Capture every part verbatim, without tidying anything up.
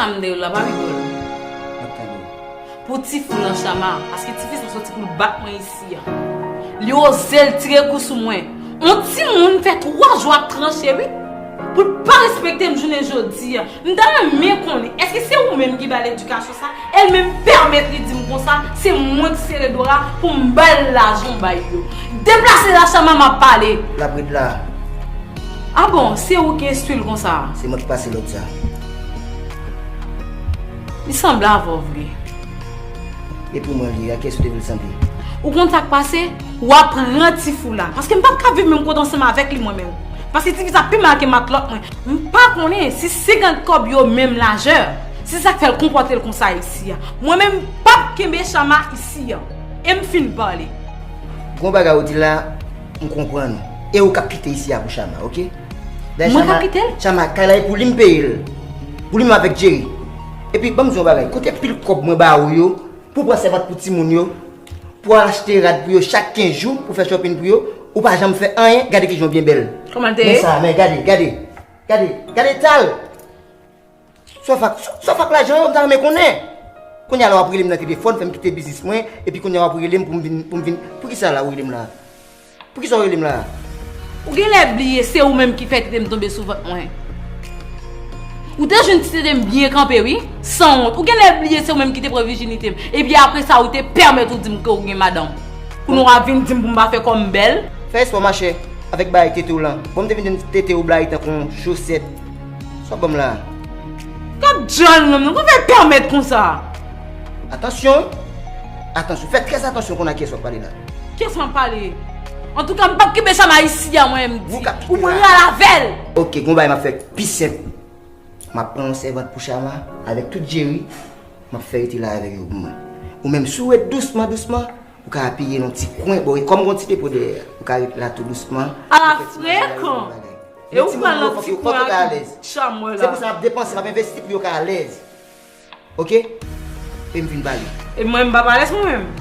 Sa m de la, pa rigole. M ap tande w. Pou ti fou lan Chama, paske ti fi sa soti pou l bat mwen isi a. Li oze l tire kou sou mwen. On timoun fè twa jou ap tranche, wi. Pou l pa respekte m jounen jodi a. M ta renmen konnen, èske se ou menm ki ba l edikasyon sa? E l menm pèmèt li di m konsa, se mwen ki sere do la pou m ba l lajan bay yo. Deplase la, Chama, m ap pale. L ap ret la. Ah bon, se ou ki enstwi l konsa? Se mwen ki pase lòd sa. Li sanble avè w vre. E pou mwen li ye, a kiyès ou te vle l sanble? Ou konn sa k pase? W ap pran ti fou la. Paske m p ap ka viv menm kote ansanm avèk li mwen menm. Paske ti fi sa pi mal ke matlòt mwen. M pa konnen si senkant kòb yo menm lajè. Se sa k fè l konpòte l konsa isi a. Mwen menm m p ap kenbe Chama isi a. E m fin pale. Gon bagay ou di la, m konprann ou. E ou k ap kite isi a pou Chama, oke? Mwen k ap kite l? Chama, kay la e pou li m peye l. Pou li menm avèk Jerry. Epi, ban m di w yon bagay. Kote pil kòb mwen ba ou yo, pou w pran sèvant pou timoun yo, pou w al achte rad pou yo chak kenz jou, pou w fè shopping pou yo, ou pa janm fè anyen, gade kijan w byen bèl. Kòman l te ye? Men sa, men gade, gade. Gade, gade eta l. Sa w fè ak, sa w fè ak lajan yo, m ta renmen konnen. Kounye a la w ap rele m nan telefòn, fè m kite biznis mwen, epi kounye a w ap rele m pou m vin, pou m vin. Poukisa la w rele m la? Poukisa w rele m la? Ou genlè bliye se ou menm ki fè tete m tonbe sou vant mwen. Ou te jwenn ti tete m byen kanpe, wi, sanwont. Ou genlè bliye se ou menm ki te pran vijinite m. Epi apre sa, ou te pèmèt ou di m ke ou gen madanm. Kounye a w ap vin di m pou m pa fè kò m bèl. Fè espò, machè, avèk bagay tete w lan. Bon, m te vin jwenn tete w blayi tankou yon chosèt. Sa w ban m la? Gad djòl nonm nan, kòman w fè pèmèt konsa? Atansyon, wi. Atansyon, fè trè atansyon konn a kiyès w ap pale la. Kiyès m ap pale? Antouka, m p ap kenbe Chama isi a mwen, m di. Ou pran ral avè l. Oke, gon bagay m ap fè pi senp. M ap pran yon sèvant pou Chama, avèk tout Jerry, m ap fè rete la avèk yo pou mwen. Ou menm, si w ret dousman, dousman, ou ka apiye nan ti kwen, bon, e kòm gon ti depo dèyè, ou ka ret la tou dousman. Ala frekan! E ou pran nan ti kwen ak Chama la. Se pou sa m ap depanse, m ap envesti pou yo ka alèz. Oke? E m fin pale. E mwen, m p ap alèz mwen menm.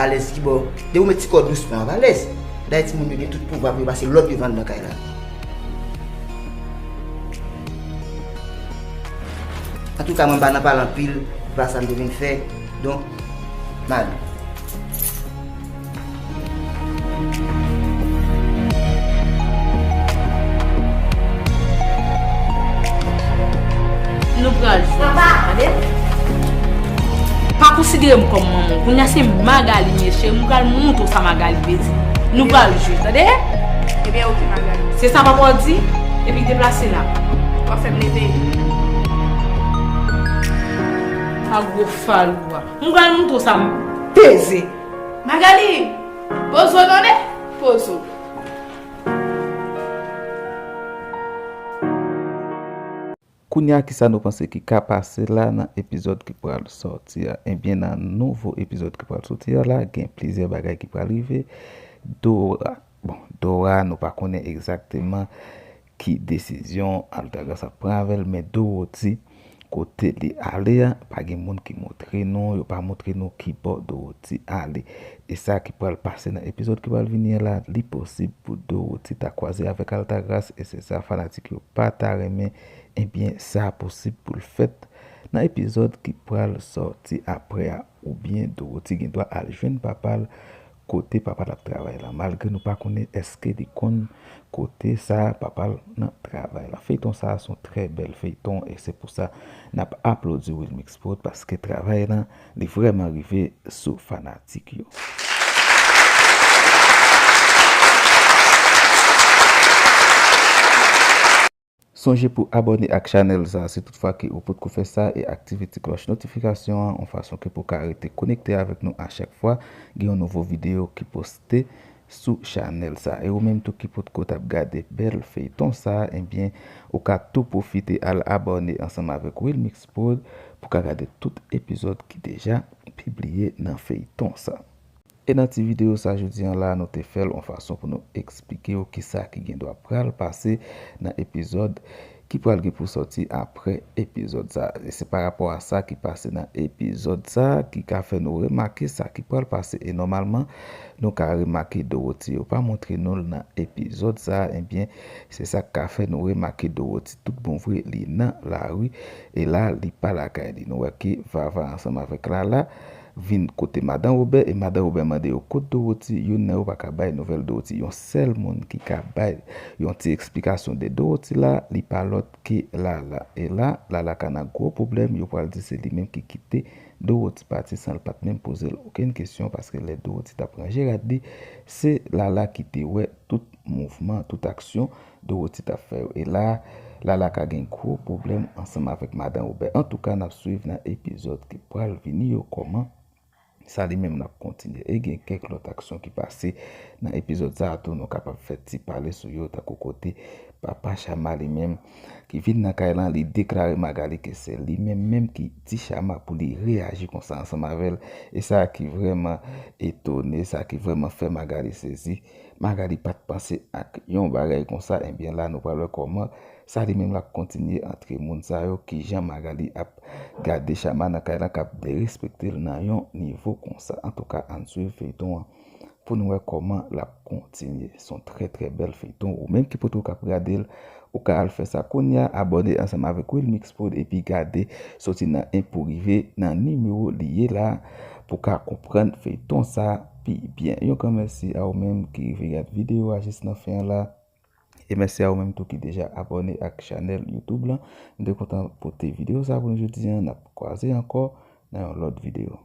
Alèz ki bò? Depi w met ti kò w dousman, w ap alèz. Dayè timoun yo gen tout pouvwa pou yo pase lòd yo vann nan kay la. Antouka, mwen pa nan pale anpil, se pa sa m te vin fè. Donk, m ale. Nou pral jwe, tande? Pa konsidere m kòm manman w. Kounye a se Magali m ye, cheri. M pral montre w sa Magali vle di. Nou pral jwe, tande? Ebyen, oke, Magali. Se sa papa w di? Epi deplase la. W ap fè m leve. A gwo falou a. M pral montre w sa m peze. Magali! Poze w tande? Poze w. Kounye a, kisa nou panse ki ka pase la nan epizòd ki pral sòti a? Ebyen, nan nouvo epizòd ki pral sòti a la, gen plizyè bagay ki pral rive. Dora, bon, Dora, nou pa konnen egzakteman ki desizyon Altagras ap pran avè l, men Dorothy, kote li ale a, pa gen moun ki montre nou, yo pa montre nou ki bò Dorothy ale. E sa ki pral pase nan epizòd ki pral vini an la, li posib pou Dorothy ta kwaze avèk Altagras, e se sa fanatik yo pa ta renmen, ebyen, sa posib pou l fèt nan epizòd ki pral sòti apre a, oubyen Dorothy gen dwa al jwenn papa l kote papa l ap travay la, malgre nou pa konnen èske li konn kote sa papa l nan travay la. Feyton sa a se yon trè bèl feyton, e se pou sa n ap aplodi Wilmix Prod, paske travay la, li vrèman rive sou fanatik yo. Sonje pou abòne ak chanèl sa a si tout fwa ke ou potko fè sa, e aktive ti klòch notifikasyon an, yon fason ke pou ka rete konekte avèk nou a chak fwa gen yon nouvo videyo ki poste sou chanèl sa a. E ou menm tou ki potko t ap gade bèl feyton sa a, ebyen, ou ka tou pwofite al abòne ansanm avèk Wilmix Prod pou ka gade tout epizòd ki deja pibliye nan feyton sa a. E nan ti videyo sa jodi an la, nou te fè l yon fason pou nou eksplike w kisa ki gen dwa pral pase nan epizòd ki pral gen pou sòti apre epizòd sa. E se pa rapò a sa ki pase nan epizòd sa ki ka fè nou remake sa ki pral pase. E nòmalman, nou ka remake Dorothy yo pa montre nou l nan epizòd sa. Ebyen, se sa k ka fè nou remake Dorothy tout bon vre li nan lari. E la, li pa lakay li. Nou wè ke Vava ansanm avèk Lala vin kote madan Wobè, e madan Wobè mande yo kot Dorothy. Youn nan yo pa ka bay nouvèl Dorothy. Yon sèl moun ki ka bay yon ti eksplikasyon de Dorothy la, li pa lòt ke Lala. E la, Lala ka nan gwo pwoblèm, yo pral di se li menm ki kite Dorothy pati san l pa t menm poze l okenn kesyon, paske lè Dorothy t ap ranje rad li, se Lala ki te wè tout mouvman, tout aksyon Dorothy t ap fè yo. E la, Lala ka gen gwo pwoblèm ansanm avèk madan Wobè. Antouka, n ap swiv nan epizòd ki pral vini yo kòman sa li menm l ap kontinye. E gen kèk lòt aksyon ki pase nan epizòd sa a tou, nou kapab fè ti pale sou yo, tankou kote papa Chama li menm ki vin nan kay lan, li deklare Magali ke se li menm menm ki di Chama pou li reyaji konsa ansanm avè l. E sa ki vrèman etone, sa ki vrèman fè Magali sezi. Magali pa t panse ak yon bagay konsa. Ebyen la, nou pral wè kòman sa li menm l ap kontinye antre moun sa yo, kijan Magali ap gade Chama nan kay lan, k ap derespekte l nan yon nivo konsa. Antouka, ann swiv feyton an pou nou wè kòman l ap kontinye. Se yon trè, trè bèl feyton. Ou menm ki potko k ap gade l, ou ka al fè sa kounye a, abòne ansanm avèk Wilmix Prod epi gade soti nan en pou rive nan nimewo li ye la pou ka konprann feyton sa pi byen. Yon gran mèsi a ou menm ki rive gade videyo a jis nan fen an la. E mèsi a ou menm tou ki deja abòne ak chanèl YouTube lan. M te kontan pote videyo sa pou nou jodi a. N ap kwaze ankò nan yon lòt videyo.